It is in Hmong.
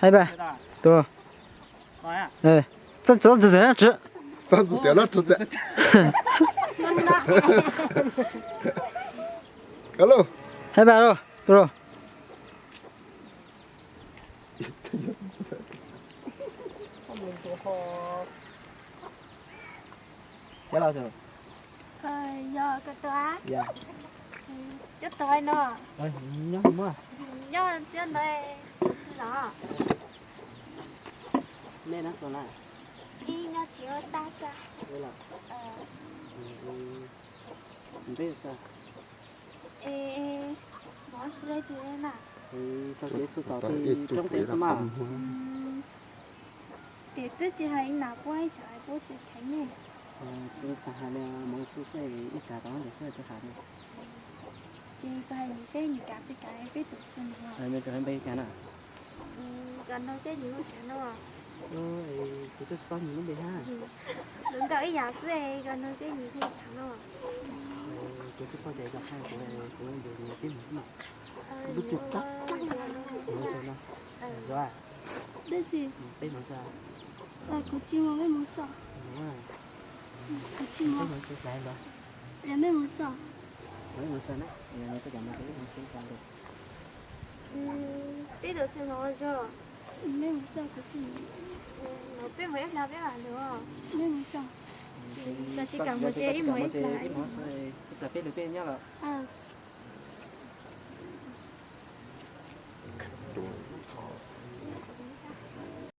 Hais pas, tus, txhob txwm txwm na tsi. Txhob txwm tias no tsi tias. Hais pas, tus. Cov laus, yog koj tuaj, cov tuaj no, nyob nyob ntawd, tus tsis los, nej nyob txog na, ib nyob tsis ua tag xwb. Peb xav, es mov sib ib tug na, tau kev xu tom roob pem xwb mas. Ces twb tsis hais ib nas puab ib tsam puab tsis kheev ne. Tsis tas hais li, mus xwb xwb ib kav tau ntawm xwb tsis hais li. Ces tus hais nim seb nim kav tsis kav peb tus tsis mus. Npe cas na? Kom nug seb nim hu cas no. Kuv twb tsis paub nws lub npe hab. Lub nkaus ib yam xwb, kom nug seb nim hu cas no. Kuv tsis paub ces koj qhia kuv, kuv yuav peb mus xwb mas. Lub npe tag tag no. Zuag, peb mus xwb. Kuv tsis mus, peb mus xwb. Kuv tsis mus. Peb mus xwb, peb mus xwb. Peb mus xwb na, peb mus xwb. Peb tus tsis mus zog. Peb mus xwb, kuv tsis mus. Peb mus ib plag peb mam lug. Peb mus xwb. Tsis kam mus ces ib mus ib plag, ib plag peb lug peb nyob los.